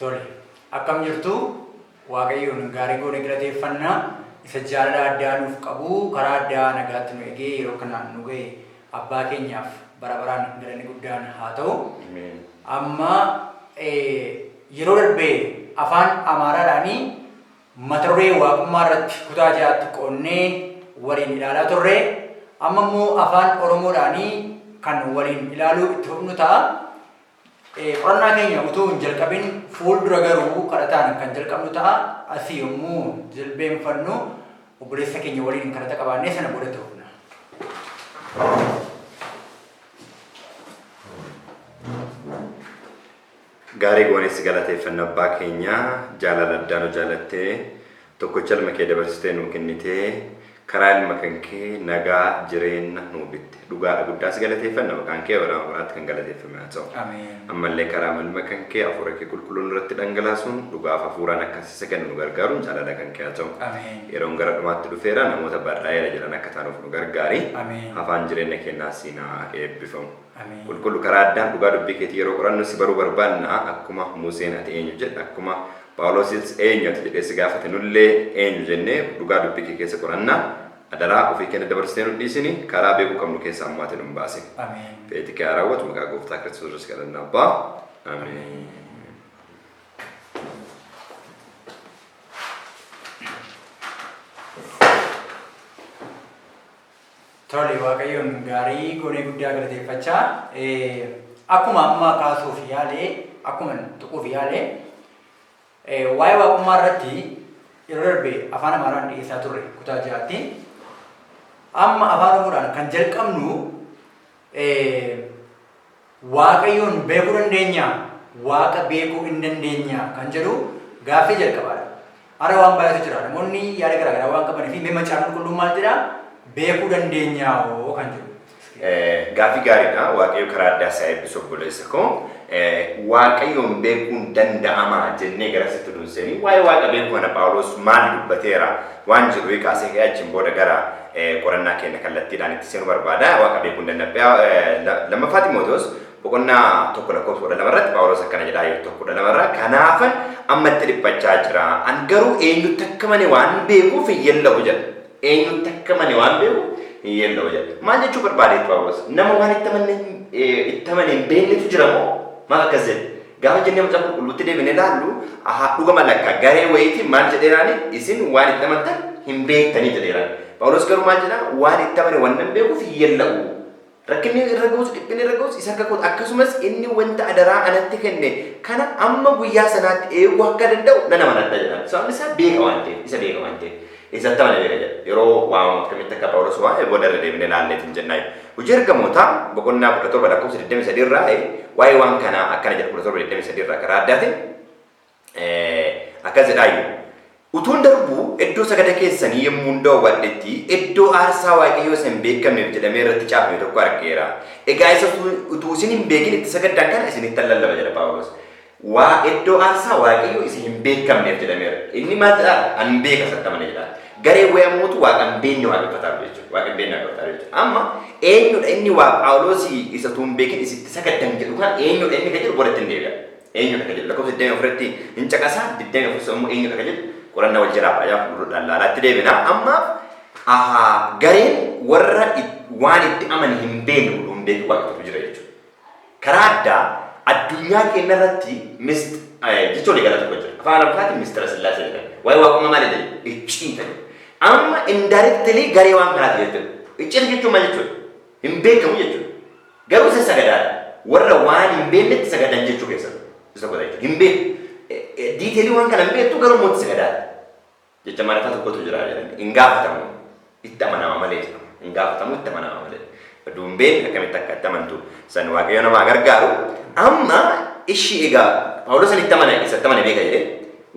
Tole, akkam jirtu? Waaqayyoon gaarii goone galateeffanna. Isa jaalala addaa nuuf qabu, karaa addaa nagaatti nu eegee yeroo kanaan nu ga'e abbaa keenyaaf bara baraan galanni guddaan haa ta'u. Amma yeroo darbe afaan Amaaraadhaanii mata duree waaqummaa irratti kutaa ja'atti qoonnee waliin ilaalaa turre. Amma immoo afaan Oromoodhaanii kan waliin ilaaluu itti fufnu ta'a. Qorannaa keenya utuu hin jalqabin fuuldura garuu kadhataan kan jalqabnu ta'a. Asii yommuu jilbeenfannu obboleessa keenya waliin kadhata qabaannee sana booda itti fufna. Gaarii goonee si galateeffanna abbaa keenya jaalala addaa nu jaalattee tokkicha ilma kee dabarsitee nuu kennitee karaa ilma kan kee nagaa jireenya nuu bitte. Dhugaadha guddaa si galateeffanna maqaan kee bara baraatti kan galateeffame haa ta'u. Ameen. Ammallee karaa ilma kan kee hafuura kee qulqulluu nurratti dhangalaasuun dhugaaf hafuuraan akkas isa kennu nu gargaaruun jaalala kan kee haa ta'u. Ameen. Yeroon gara dhumaatti dhufeera namoota barraa'eera jedhan akka taanuuf nu gargaari. Ameen. Afaan jireenya keenyaa siinaa eebbifamu. Ameen. Qulqullu karaa addaan dhugaa dubbii keetii yeroo qorannu si baruu barbaanna akkuma Museen ati eenyu jedhe akkuma Phaawulosis eenyu ati jedhee si gaafate nullee eenyu jennee dhugaa dubbii kee keessa qoranna adaraa ofii keenya dabarsitee nu dhiisini karaa beekuu qabnu keessa ammoo ati nu hin baasin. Ameen. Feeti kee haa raawwatu maqaa gooftaa Kiristoos kadhanna abbaa. Ameen. Tole, Waaqayyoon gaarii goonee guddaa galateeffachaa akkuma amma kaasuuf yaale akkuma tuquuf yaale waa'ee waaqummaa irratti yeroo darbe afaan Amaaraan dhiyeessaa turre kutaa ja'aatti. Amma afaan Oromoodhaan kan jalqabnu Waaqayyoon beekuu dandeenyaa? Waaqa beekuu in dandeenyaa? Kan jedhu gaaffii jalqabaadha. Har'a waan baay'eetu jira. Namoonni yaada garaagaraa waan qabanii fi mee macaafni qulqulluun maal jedhaa? Beekuu dandeenyaa hoo kan jedhu. Gaaffii gaariidha. Waaqayyo karaa addaa isaa eebbisu obboleessa koo. Waaqayyoon beekuun danda'amaa jennee gara sitti dunseenii waa'ee waaqa beekuu kana Phaawulos maal dubbateera waan jedhu kaasee ka'ee achiin booda gara qorannaa keenya kallattiidhaan itti seenuu barbaada. Waaqa beekuun danda'ama. Lammaffaa Ximootewoos boqonnaa 1 lakkoofsa 12 irratti Phaawulos akkana jedhaa yeroo 1:12 irraa kanaafan amma itti dhiphachaa jira. An garuu eenyutti akka mane waan beekuuf hin yeella'u jedha. Eenyutti akka mane waan beekuuf hin yeella'u jedha. Maal jechuu barbaadeetu Phaawulos? Nama waan itti amane hin beeknetu jira moo? Maal akkas jedhe? Gaafa jennee macaafa qulqulluutti deebinee ilaallu ahaa dhugama lakka garee wayiitiin maal jedheeraani isin waan itti amantan hin beektanii jedheeraan. Phaawulos garuu maal jedhaa waan itti amane waan nan beekuuf hin yeella'u. Rakkinni irra ga'us dhiphinni irra ga'us isa akka kooti akkasumas inni wanta adaraa anatti kenne kana amma guyyaa sanaatti eeguu akka danda'u nan amanadha jedhaan. Sababni isaa beeka waan ta'eef isa beeka waan ta'eef. Isatti amane beeka jedha. Yeroo waamamu akkamitti akka Phaawulos waa'ee booda irra deebinee ilaalleetiin jennaa. Hojii ergamootaa boqonnaa 17 lakkoofsa 23 irraa waa'ee waan kanaa akkana jedha 17 23 irraa karaa addaatiin akkas jedhaayyuu. Utuun darbuu iddoo sagada keessanii yommuu daawwadhetti iddoo aarsaa waaqayyoo isa hin beekamneef jedhamee irratti caafame tokko argeera. Egaa isa utuu isin hin beekin itti sagaddan kana isinittan lallaba jedha Phaawulos. Waa iddoo aarsaa waaqayyoo isa hin beekamneef jedhameera. Inni maal jedhaa? An beeka isatti amane jedha. Garee wayammuutu waaqa hin beekne waaqeffataa jechuudha. Waaqa hin beekne waaqeffataa jechuudha. Amma eenyudha inni waa Phaawulos isa utuu hin beekin isitti sagaddan jedhu kan eenyudha inni kan jedhu boodatti hin deebi'a. Eenyudha kan jedhu lakkoofsa 24tti hin caqasaa 24 immoo eenyudha kan jedhu qorannaa wal jalaa baay'aa fuulduudhaan laalaatti deebina. Ammaaf gareen warra waan itti amane hin beekne utuu hin beekin waaqeffatu jira jechuudha. Karaa addaa addunyaa keenya irratti jecha walii gala tokko jira. Afaan Amaaraatiin mistira Sillaasee jedhama. Waa'ee waaqummaa maali jedhu? Icciita jedhu. Amma indirectly garee waan kanaati jechuudha. Icciita jechuun maal jechuudha? Hin beekamu jechuudha. Garuu isa sagadaadha. Warra waan hin beeknetti sagadan jechuu keessatti. Isa godha jechuudha. Hin beeku. Detailii waan kana hin beektu garuu immoo itti sagadaadha. Jecha maaliifaa tokkotu jira jedhan. Hin gaafatamu. Itti amanama malee jedhama. Hin gaafatamu itti amanama malee. Oduun beekne akkamitti akka itti amantu san waaqayyo namaa gargaaru. Amma ishii egaa Phaawulos itti amane isatti amane beeka jedhee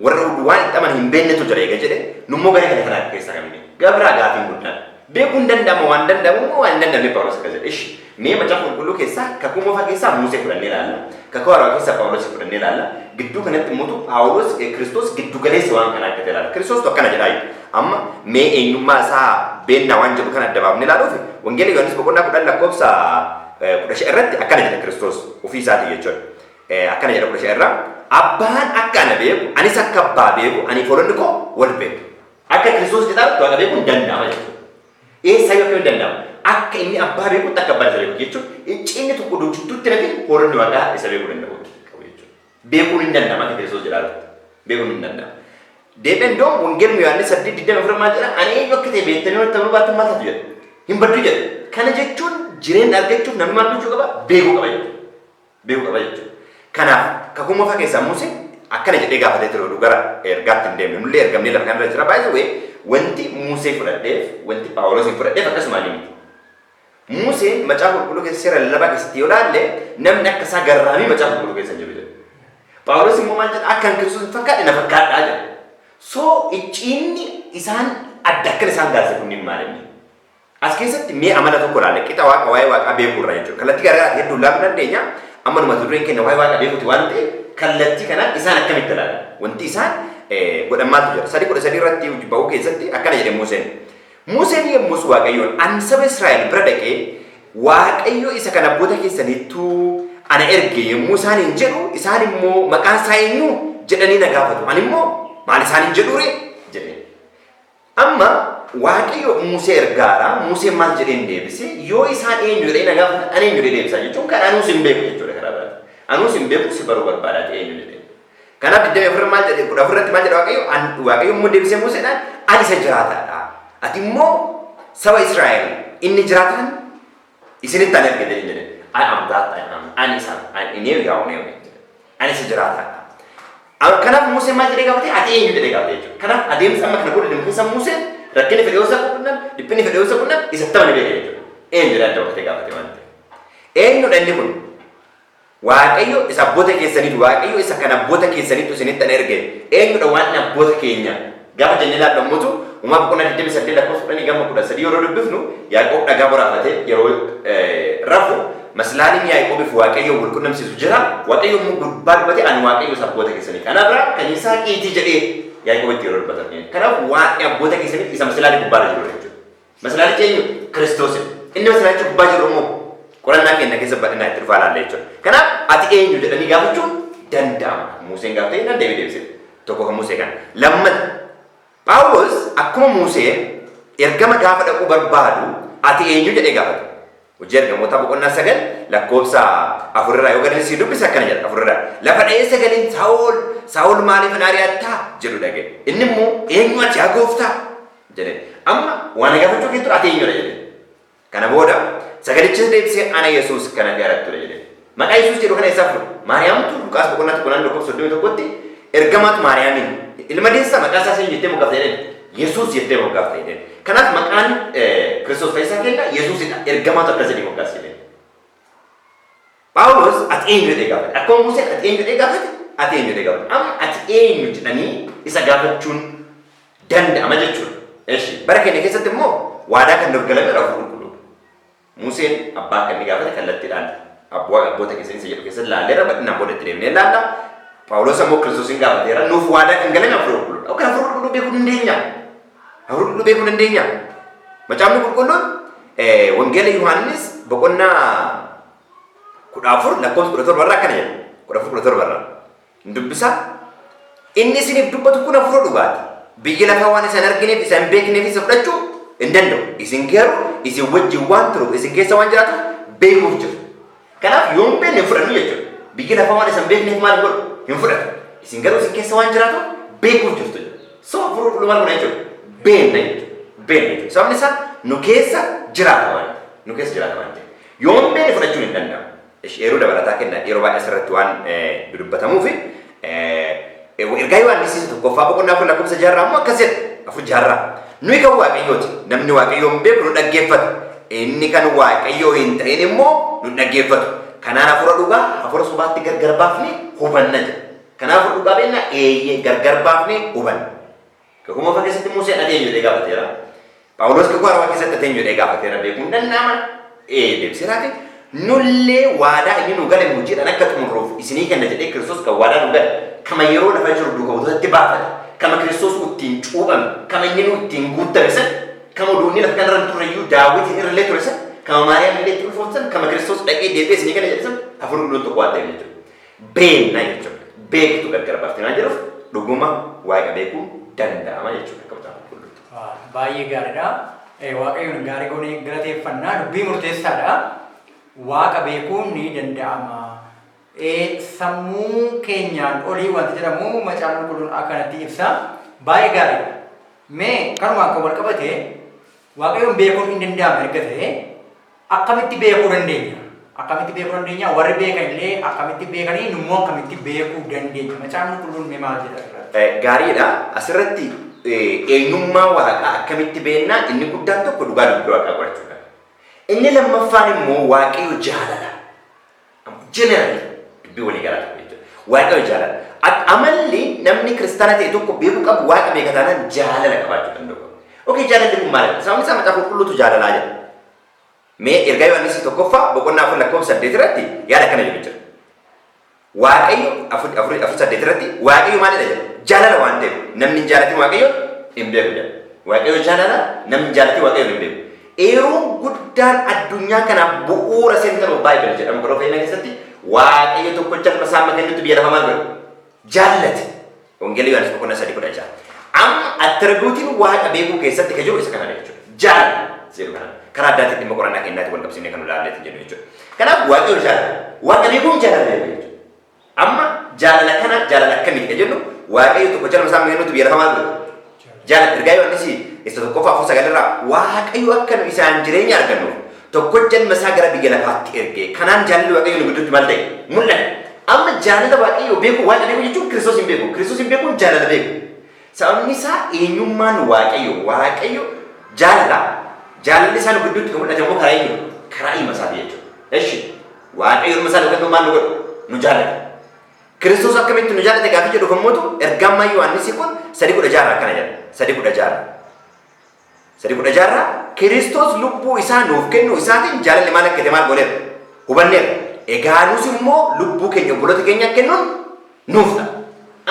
warra waan itti amane hin beeknetu jira eega jedhe nummoo garee kana kanaa keessaa kamne. Gabraa gaafiin guddaan. Beekuun danda'ama waan danda'amu immoo waan hin danda'amne Phaawulos akkas jedhe. Ishi mee macaafa qulqulluu keessaa kakuu moofaa keessaa Musee fudhannee ilaalla. Kakuu haaraa keessaa Phaawulos fudhannee ilaalla. Gidduu kanatti immoo Phaawulos Kiristoos giddu galeessa waan kanaa akka ta'e ilaalla. Kiristoostu akkana jedhaa jiru. Amma mee eenyummaa isaa beennaa waan jedhu kana adda baafnee ilaaluuf Wangeela Yohaannis boqonnaa 10 lakkoofsa 15 irratti akkana jedha Kiristoos ofii isaatii jechuudha. Akkana jedha 15 irraa. Abbaan akka ana beeku, anis akka abbaa beeku, ani hoolonni koo wal beeku. Akka Kiristoos jedhaatti Waaqa beekuun danda'ama jechuudha. Eessaa yoo akkamiin danda'ama? Akka inni abbaa beekutti akka abbaan isa beeku jechuun icciinni tokko jidduutti nafi hoolonni Waaqaa isa beekuu danda'u qabu jechuudha. Beekuun hin danda'ama akka Kiristoos jedhaatti. Beekuun hin danda'ama. Deebiin doon Wangeelli Yohaannis 8:24 maal jedha? Ani eenyu akka ta'e beektanii walitti amanuu baattan maal taatu jedha? Hin baddu jedha. Kana jechuun jireenya argachuuf namni maal gochuu qaba? Beekuu qaba jechuudha. Beekuu qaba jechuudha. Kanaaf kakuu moofaa keessaa Museen akkana jedhee gaafatee ture oduu gara ergaatti hin deemne. Nullee ergamnee lafa kanarra jira. Baay'ee wanti Musee fudhadheef, wanti Phaawulos fudhadheef akkasuma ni miti. Museen macaafa qulqulluu keessa seera lallabaa keessatti yoo ilaalle namni akka isaa garraamii macaafa qulqulluu keessa hin jiru jedha. Phaawulos immoo maal jedha? Akka Kiristoos hin fakkaadhe na fakkaadhaa jedha. So icciinni isaan adda akkana isaan taasise kunniin maal inni? As keessatti mee amala tokko ilaalle qixa waaqa waa'ee waaqaa beekuu irraa jechuudha. Kallattii garaa hedduu ilaaluu dandeenya. Amma numa dureen keenya waa'ee waaqa beekuuti waan ta'eef kallattii kanaan isaan akkamitti ilaalan? Wanti isaan godhan maaltu jira? 3:13 irratti ba'uu keessatti akkana jedhe Museen. Museen yommus Waaqayyoon an saba Israa'el bira dhaqee Waaqayyo isa kan abboota keessanittuu ana erge yommuu isaaniin jedhu isaan immoo maqaan isaa eenyu jedhanii na gaafatu. Ani immoo maal isaaniin jedhuure jedhe. Amma Waaqayyo Musee ergaara. Museen maal jedheen deebise? Yoo isaan eenyu jedhanii na gaafatan ani eenyu jedhee deebisa jechuun kan anuus hin beeku jechuudha karaa biraatti. Anuus hin beeku si baruu barbaadaa ta'e eenyu jedhee. Kanaaf 24 maal jedhe 14 irratti maal jedha Waaqayyo? Waaqayyo immoo deebisee Museedhaan ani isa jiraataadha. Ati immoo saba Israa'el inni jiraataan isinitti ani erge jedhe jedhe. I am that I am. Ani isa ani inni yaa'u ne ani isa jiraataadha. Kanaaf Museen maal jedhee gaafate? Ati eenyu jedhee gaafate jechuudha. Kanaaf adeemsa amma kana booda deemu keessa Museen rakkinni fedhe yoo isa qunnam, dhiphinni fedhe yoo isa qunnam, isatti amane beeka jechuudha. Eenyu jedhee adda bafatee gaafate waan ta'eef. Eenyudha inni kun? Waaqayyo isa abboota keessaniitu, Waaqayyo isa kan abboota keessaniitu isinitti ana erge. Eenyudha waan abboota keenya? Gaafa jennee ilaallu ammoo Uumaa boqonnaa 28 lakkoofsa 10 gama 13 yeroo dubbifnu Yaaqoob dhagaa boraafatee yeroo rafu maslaaliin Yaaqoobiif Waaqayyo wal qunnamsiisu jira. Waaqayyo immoo gubbaa dubbatee ani Waaqayyo isa abboota keessanii. Kana biraa kan Yisaaqiiti jedhee Yaaqoobitti yeroo dubbatan. Kanaaf waaqni abboota keessanii isa maslaalii gubbaarra jiru jechuudha. Maslaalichi eenyu? Kiristoos. Inni maslaalicha gubbaa jiru immoo qorannaa keenya keessa bal'inaan itti dhufaa ilaalla jechuudha. Kanaaf ati eenyu jedhanii gaafachuun danda'ama. Museen gaafatee nan deebii deebise. Tokko kan Musee kana. Lammata Phaawulos akkuma Musee ergama gaafa dhaquu barbaadu ati eenyu jedhee gaafata. Hojii ergamoota boqonnaa 9 lakkoofsa 4 irraa yoo gadin sii dubbise akkana jedha 4 irraa. Lafa dha'ee sagaleen Saa'ol Saa'ol maaliif na ari'attaa jedhu dhaga'e. Inni immoo eenyu ati yaa gooftaa jedhe. Amma waan gaafachuu kee ture ati eenyudha jedhe. Kana booda sagalichis deebisee ana Yesuus kan ati ari'attudha jedhe. Maqaa Yesuus jedhu kana eessaa fuudhe? Maariyaamtu Luqaas boqonnaa 1 naannoo lakkoofsa 31tti ergamaatu Maariyaamiin ilma deessaa maqaa isaa eenyu jettee moggaafte jedheen. Yesuus jettee moggaafte jedheen. Kanaaf maqaan Kiristoos fayyisaa keenya Yesuusidha. Ergamaatu akkas jedhee moggaase jedheen. Phaawulos ati eenyu jedhee gaafate. Akkuma Museen ati eenyu jedhee gaafate, ati eenyu jedhee gaafate. Amma ati eenyu jedhanii isa gaafachuun danda'ama jechuudha. Eshi bara keenya keessatti immoo waadaa kan nuuf galame Hafuura Qulqulluudha. Museen abbaa akka inni gaafate kallattiidhaan abboota keessanii isa jedhu keessatti laalleerra bal'inaan booda itti deemnee ilaalla. Phaawulos ammoo Kiristoosiin gaafateera. Nuuf waadaa kan galame Hafuura Qulqulluudha. Akka Hafuura Qulqulluu beekuu dandeenya. Hafuura Qulqulluu beekuu dandeenya. Macaafni Qulqulluun Wangeela Yohaannis boqonnaa 14 lakkoofsa 17 irraa akkana jedha. 14 17 irraa. Hin dubbisaa. Inni isiniif dubbatu kun hafuura dhugaati. Biyyi lafaa waan isa hin argineef isa hin beekneef isa fudhachuu hin danda'u. Isin garuu isin wajjin waan turuuf isin keessa waan jiraatuuf beekuuf jiru. Kanaaf yoo hin beekne hin fudhannu jechuudha. Biyyi lafaa waan isa hin beekneef maal godhu? Hin fudhatu. Isin garuu isin keessa waan jiraatuuf beekuuf jirtu. So hafuura qulqulluu maal godha jechuudha? Beekna jechuudha. Beekna jechuudha. Sababni isaa nu keessa jiraata waan ta'eef. Nu keessa jiraata waan ta'eef. Yoo hin beekne fudhachuun hin danda'amu. Yeroo dabalataa kenna yeroo baay'ee asirratti waan dubbatamuuf ergaa Yohaannis isa tokkoffaa boqonnaa 4 lakkoofsa 6 immoo akkas jedha. 4 6. Nuyi kan Waaqayyooti. Namni Waaqayyoo hin beeku nu dhaggeeffata. Inni kan Waaqayyoo hin ta'in immoo nu dhaggeeffatu. Kanaan hafuura dhugaa hafuura sobaatti gargar baafnee hubanna jedha. Kanaaf hafuura dhugaa beekna eeyyee gargar baafnee hubanna. Kakuu moofaa keessatti Museen ati eenyu jedhee gaafateera. Phaawulos kakuu haarawaa keessatti ati eenyu jedhee gaafateera beekuun danda'ama. Ee deebiseeraati. Nullee waadaa inni nu gale hojiidhaan akka xumurruuf isinii kenna jedhee Kiristoos kan waadaa nu gale kama yeroo lafa jiru duuka buutotatti baafate kama Kiristoos ittiin cuuphame kama inni nu ittiin guuttame san kama duunni lafa kanarra hin turre iyyuu Daawitiin irra illee ture san kama Maariyaam illee itti ulfoofte san kama Kiristoos dhaqee deebi'ee isinii kenna jedhe san hafuurri qulqulluun tokko waan ta'eef jechuudha. Beenna jechuudha. Beektu gargar baaftee waan jedhuuf dhuguma Waaqa beekuun danda'ama jechuudha akka Macaafa Qulqulluutti. Baay'ee gaariidha. Waaqayyoon gaarii goonee galateeffannaa, dubbii murteessaadha. Waaqa beekuun ni danda'ama. Sammuu keenyaan olii wanti jedhamu Macaafni Qulqulluun akkanatti ibsa. Baay'ee gaariidha. Mee kanumaan kan wal qabate, Waaqayyoon beekuun hin danda'ama erga ta'e, akkamitti beekuu dandeenya? Akkamitti beekuu dandeenya? Warri beekan illee akkamitti beekanii, nummoo akkamitti beekuu dandeenya? Macaafni Qulqulluun mee maal jedha asirratti? Gaariidha. Asirratti eenyummaa Waaqaa akkamitti beeknaa? Inni guddaan tokko dhugaa dubbii Waaqaa qorachuudha. Inni lammaffaan immoo Waaqayyo jaalala. Generally dubbii walii galaa tokko jechuudha. Waaqayyo jaalala. Amalli namni kiristaana ta'e tokko beekuu qabu, Waaqa beeka taanaan jaalala qabaachuu danda'u qaba. Okay, jaalalli kun maalidha? Sababni isaa Macaafa Qulqulluutu jaalalaa jedha. Mee ergaa Yohaannis 1ffaa boqonnaa 4 lakkoofsa 8 irratti yaada akkana jedhu jira. Waaqayyo 4:4:8 irratti Waaqayyo maalidha jedha? Jaalala waan ta'eef namni hin jaalatin Waaqayyo hin beeku jedha. Waaqayyo jaalala, namni hin jaalatin Waaqayyo hin beeku. Eeruun guddaan addunyaa kanaaf bu'uura center of Bible jedhamu kan fayyina keessatti Waaqayyo tokkocha ilma isaa amma kennutti biyya lafaa maal godhe? Jaallate. Wangeela Yohaannis boqonnaa 3:16. Amma attribute-iin Waaqa beekuu keessatti kan jiru isa kanadha jechuudha. Jaalala jedhu kana. Karaa addaatiin dhimma qorannaa keenyaatti wal qabsiifnee kan ilaalleetti jennu jechuudha. Kanaaf Waaqayyo jaalala. Waaqa beekuun jaalala beekuu jechuudha. Amma jaalala kana jaalala akkamiiti kan jennu, Waaqayyo tokkocha ilma isaa amma kennutti biyya lafaa maal godhe? Jaalala. Ergaa Yohaannis isa 1ffaa 4:9 irraa Waaqayyo akka nu isaan jireenya argannuuf tokkocha ilma isaa gara biyya lafaatti erge. Kanaan jaalalli Waaqayyo nu gidduutti maal ta'e? Mul'ate. Amma jaalala Waaqayyo beeku, Waaqa beeku jechuun Kiristoos hin beeku. Kiristoos hin beekuun jaalala beeku. Sababni isaa eenyummaan Waaqayyo, Waaqayyo jaalala. Jaalalli isaa nu gidduutti kan mul'ate immoo karaa eenyu? Karaa ilma isaati jechuudha. Eshi, Waaqayyo ilma isaa nu kennu maal nu godhe? Nu jaallate. Kiristoos akkamitti nu jaallate gaaffii jedhuuf ammoo ergamaa Yohaannis kun 3:16 akkana jedha. 3:16. 3:16 Kiristoos lubbuu isaa nuuf kennuu isaatiin jaalalli maal akka ta'e maal gooneera? Hubanneera. Egaa nus immoo lubbuu keenya obboloota keenya kennuun nuuf ta'a.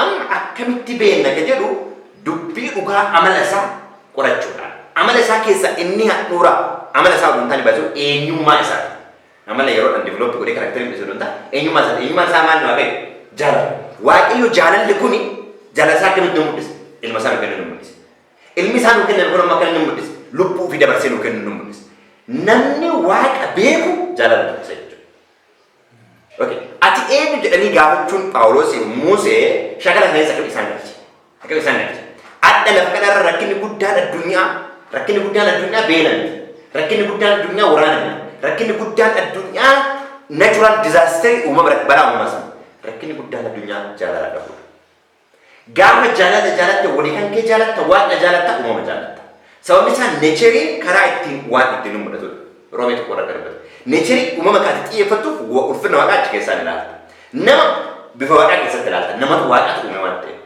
Amma akkamitti beekna ka jedhu dubbii dhugaa amala isaa qorachuudhaan. Amala isaa keessa inni handhuura amala isaa oduu hin taane baay'isuu eenyummaa isaati. Amala yeroodhaan develop godhee character mul'isu oduu hin taane eenyummaa isaati. Eenyummaan isaa maal? Waaqayyo jaalala. Waaqayyo jaalalli kuni jaalala isaa akkamitti nu mul'isa? Ilma isaa nu kennu nu mul'isa. Ilmi isaa nu kenname kun amma akkana nu mul'isa. Lubbuu ofii dabarsee nu kennu nu mul'isa. Namni Waaqa beeku jaalala mul'isa jechuudha. Okay. Ati eenyu jedhanii gaafachuun Phaawulos Musee shaakala kana keessa akkam isaan galche? Akkam isaan galche? Adda lafa kanarra rakkinni guddaan addunyaa beela miti. Rakkinni guddaan addunyaa waraana miti. Rakkinni guddaan addunyaa natural disaster, uumama, balaa uumamaa miti. Rakkinni guddaan addunyaa jaalala dhabuudha. Gaafa jaalala jaalatte, walii kan kee jaalatta, Waaqa jaalatta, uumama jaalatta. Sababni isaa nature-iin karaa ittiin waan ittiin nu mul'atudha. Roomee 1 irra kan dubbatu. Nature-ii uumama kan ati xiyyeeffattuuf ulfina Waaqaa achi keessaan ilaalta. Nama bifa Waaqaa keessatti ilaalta. Namatu Waaqatu uume waan ta'eef.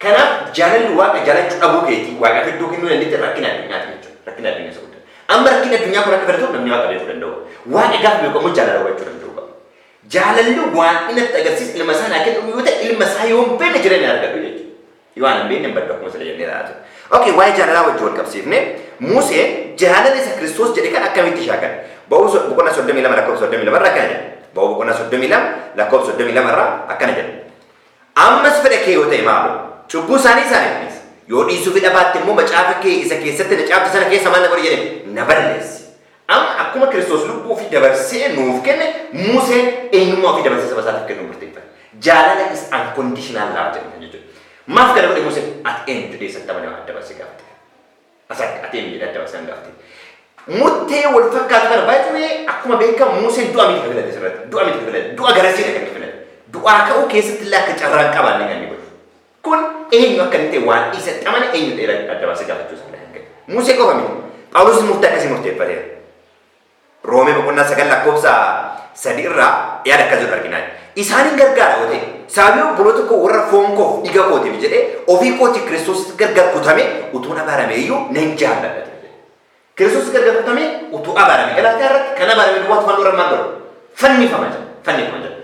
Kanaaf jaalalli Waaqa jaalachuu dhabuu keetii Waaqaaf iddoo kennuu dandeetti rakkina addunyaati jechuudha. Rakkina addunyaa isa guddaa. Amma rakkina addunyaa kun akka fedhatu namni Waaqa beekuu danda'u. Waaqa gaafa beeku ammoo jaalala hubachuu danda'u qaba. Jaalalli waan inni natti agarsiisa ilma isaa naa kennu yoo ta'e, ilma isaa yoo hin beekne jireenya argadhu jechuudha. Yoo waan hin beekne hin baddu akkuma sila jennee ilaalaa turre. Okay, waa'ee jaalalaa wajjin wal qabsiifne Museen jaalala isa Kiristoos jedhe kan akkamitti shaakale? Ba'uu boqonnaa 32 lakkoofsa 32 irraa akkana jedha. Ba'uu boqonnaa 32 lakkoofsa 32 irraa akkana jedha. Ammas fedha kee yoo ta'e maaloo cubbuu isaanii isaaniif dhiisi. Yoo dhiisuu fedha baatte immoo macaafa kee isa keessatti na caafte sana keessa maal na godhi jedhe? Na balleessi. Amma akkuma Kiristoos lubbuu ofii dabarsee nuuf kenne, Museen eenyummaa ofii dabarsee saba isaatiif kennuu murteeffate. Jaalala is unconditional love jedhama jechuudha. Maaf kana godhe Museen? Ati eenyu jedhee isatti amane adda baasee gaafate. Asa ati eenyu jedhee adda baasee gaafate. Murtee wal fakkaatu kana baay'ee akkuma beekamu Museen du'a miti kan filate asirratti. Du'a miti kan filate. Du'a garasiidha kan inni filate. Du'aa ka'uu keessatti illee akka carraan qabaanne kan inni godhe. Kun eenyu akka inni ta'e waan isatti amane eenyu ta'e adda baasee gaafachuu isaa kan ka'e. Musee qofa miti. Phaawulos murtee akkasii murteeffateera. Roomee boqonnaa 9 lakkoofsa 3 irraa yaada akkas jedhu argina. Isaanin gargaara yoo ta'e, sababii obboloota koo warra foon koof dhiiga kootiif jedhee ofii kootii Kiristoos gargar kutame utuun abaarame iyyuu nan jaalladha jedhe. Kiristoos gargar kutame utuu abaarame, Galaatiyaa irratti kan abaarame duwwaatu fannoo irra maal godha? Fannifama jedha. Fannifama jedha.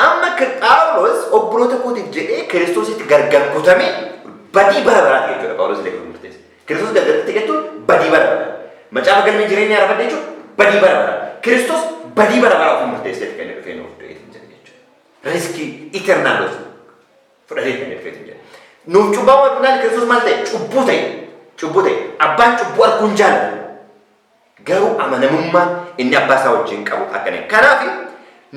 Amma Phaawulos obboloota kootiif jedhee Kiristoositti gargar kutame badii bara baraati jechuudha. Phaawulos illee kan murteesse. Kiristoos gargar kute jechuun badii bara baraa. Macaafa galmee jireenyaa irra badde jechuun badii bara baraa. Kiristoos badii bara baraa ofii murteesseeti kan inni dhufee nuuf du'eetiin jedhe jechuudha. Risk-ii eternal loss. Fudhatee kan dhufeetu jedha. Nuuf cubbaa dhufnaan Kiristoos maal ta'e? Cubbuu ta'e. Cubbuu ta'e. Abbaan cubbuu arguun jaallatu. Garuu amanamummaan inni abbaa isaa wajjin qabu akkana. Kanaaf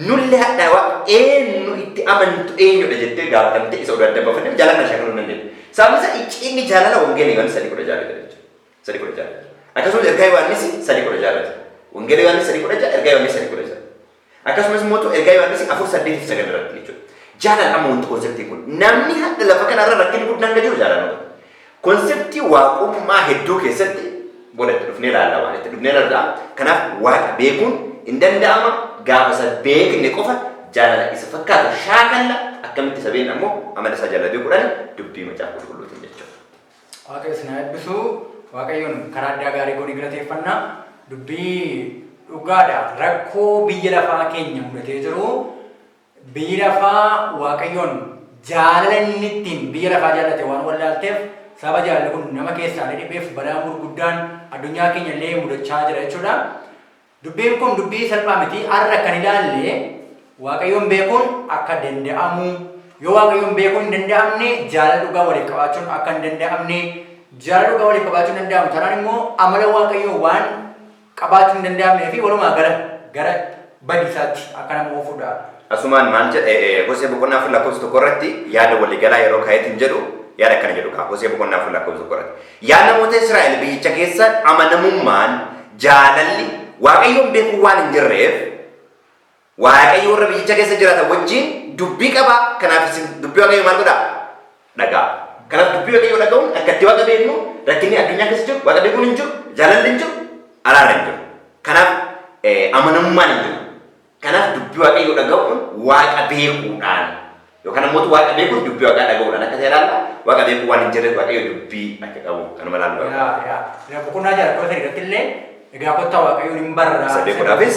nullee hadhaawaa eenyu itti amantu eenyudha jettee gaafatamte isa oduu adda baafannee jaalala kana shaakaluu hin dandeenye. Sababni isaa icciinni jaalala wangeela Yohaannis 3:16 jedha jechuudha. 3:16. Akkasumas ergaa Yohaannis 3:16. Wangeela Yohaannis 3:16, ergaa Yohaannis 3:16. Akkasumas immoo ergaa Yohaannis 4, 8 fi 9 irratti jechuudha. Jaalala amma wanti conceptiin kun namni hadha lafa kanarra rakkinni guddaan kan jiru jaalala. Conceptii waaqummaa hedduu keessatti booda itti dhufnee ilaalla, waan itti dhufnee ilaalla. Kanaaf waaqa beekuun hin danda'ama. Gaafa isa beekne qofa jaalala isa fakkaatu shaakalla. Akkamitti isa beekna ammoo? Amala isaa jaalala beekuudhaan, dubbii macaafa qulqulluutiin jechuudha. Waaqayyo isin haa eebbisu. Waaqayyoon karaa addaa gaarii goonee galateeffanna. Dubbii dhugaadha. Rakkoo biyya lafaa keenya mudatee jiru, biyyi lafaa Waaqayyoon jaalala inni ittiin biyya lafaa jaallate waan wallaalteef, sababa jaalalli kun nama keessaa dhibeef balaan gurguddaan addunyaa keenya illee mudachaa jira jechuudha. Dubbiin kun dubbii salphaa miti. Har'a kan ilaalle Waaqayyoon beekuun akka danda'amu, yoo Waaqayyoon beekuun hin danda'amne jaalala dhugaa waliif qabaachuun akka hin danda'amne, jaalala dhugaa waliif qabaachuun danda'amu taanaan immoo amala Waaqayyoo waan qabaachuu hin danda'amnee fi walumaa gala gara badiisaatti akka nama oofudha. Asumaan maal jedhe? Hosee boqonnaa 4 lakkoofsa 1 irratti yaada waliigalaa yeroo ka'eetiin jedhu yaada akkana jedhu ka'a. Hosee boqonnaa 4 lakkoofsa 1 irratti. Yaa namoota Israa'el, biyyicha keessa amanamummaan, jaalalli, Waaqayyoon beekuu waan hin jirreef, Waaqayyo warra biyyicha keessa jiraatan wajjin dubbii qabaa. Kanaaf isin dubbii Waaqayyoo maal godhaa? Dhagaa. Kanaaf dubbii Waaqayyoo dhaga'uun akka itti Waaqa beeknu. Rakkinni addunyaa keessa jiru, Waaqa beekuun hin jiru, jaalalli hin jiru, araarri hin jiru. Kanaaf amanamummaan hin jiru. Kanaaf dubbii Waaqayyoo dhaga'uun Waaqa beekuudhaan yookaan ammoo Waaqa beekuun dubbii Waaqaa dhaga'uudhaan akka ta'e ilaalla. Waaqa beekuu waan hin jirreef Waaqayyo dubbii akka qabu kanuma ilaallu barbaada. Yaa yaa boqonnaa 6 lakkoofsa 3 irratti illee egaa kottaa Waaqayyoon hin barraa. Isa beekuudhaafis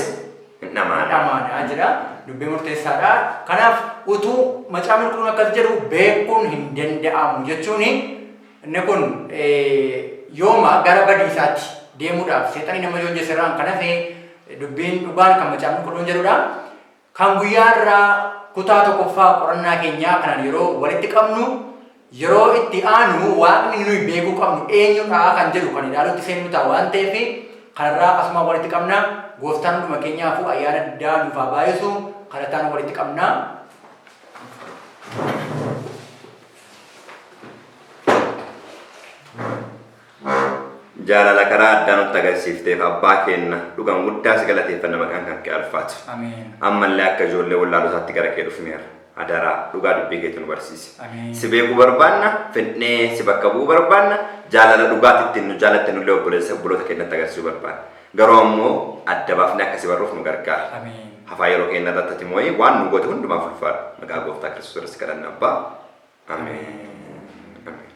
hin dhamaana. Dhamaanaa jedha. Dubbii murteessaadha. Kanaaf utuu Macaafni Qulqulluun akkas jedhu beekuun hin danda'amu jechuun inni kun yooma gara badiisaatti deemuudhaaf seexanni nama joonjesserraan kan hafe dubbiin dhugaan kan Macaafni Qulqulluun jedhudha. Kan guyyaa irraa kutaa tokkoffaa qorannaa keenyaa kanaan yeroo walitti qabnu, yeroo itti aanu Waaqni nuyi beekuu qabnu eenyudha kan jedhu kan ilaaluutti seennu ta'a waan ta'eef kanarraa asuma walitti qabna. Gooftaan hunduma keenyaafuu ayyaana addaa nuuf haa baay'isu. Kadhataan walitti qabna. Jaalala karaa addaa nutti agarsiifteef, abbaa keenna, dhugaan guddaa si galateeffanna. Maqaan kan kee alfaatu. Ameen. Ammallee akka ijoollee wallaalusaatti gara kee dhufneerra. Adaraa dhugaa dubbii keetu nu barsiisi. Ameen. Si beekuu barbaanna, fedhnee si bakka bu'uu barbaanna, jaalala dhugaatti ittiin nu jaalatte nullee obboleessa obboloota keenyatti agarsiisuu barbaanna. Garuu ammoo adda baafnee akka si barruuf nu gargaara. Ameen. Hafaa yeroo keenya irratti ati moo'ii waan nu goote hundumaaf ulfaadhu. Maqaa Gooftaa Kiristoos irratti kadhanna, abbaa. Ameen. Ameen.